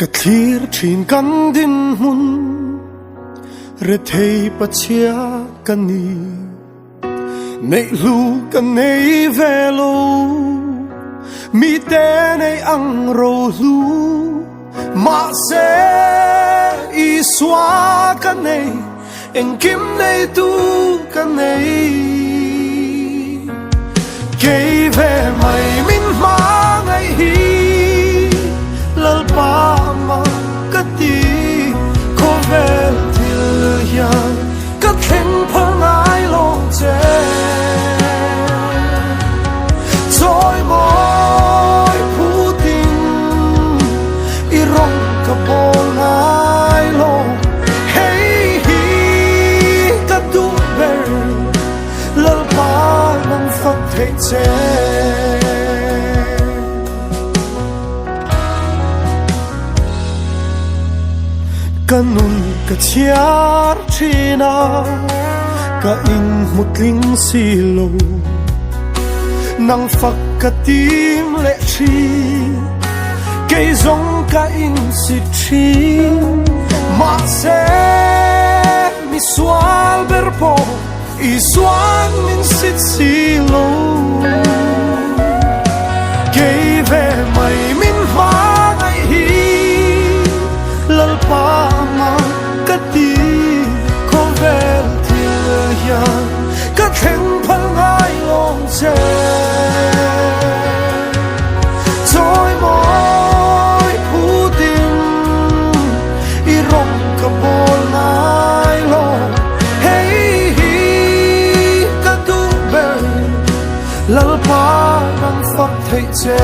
Ka thlir thin kan dinhmun rethei pachhia ka ni. Neih hlu ka nei ve lo, mite nei ang ro hlu. Mahse Isua ka nei, engkim neitu ka nei. Kei ve mai min hmangaih hi, Lalpa mah ka ti. Khawvel thil hian ka thleng phal ngai lo che. Chawi mawi phutin i rawng ka bawl ngai lo. Hei hi ka duh ber, Lalpa nang fak theih che. Ka nun ka chhiar thin a, ka inhmu tling si lo. Nang fak ka tim leh thin, kei zawng ka insit thin. Mahse mi sual ber pawh Isuan min sit si lo. Kei ve mai min hmangaih hi, Lalpa anga ka ti. Khawvel thil hian ka thleng phal ngai lawng che. Chawi mawi phutin i rawng ka bawl ngai lo. Hei hi ka duh ber, Lalpa nang fak theih che.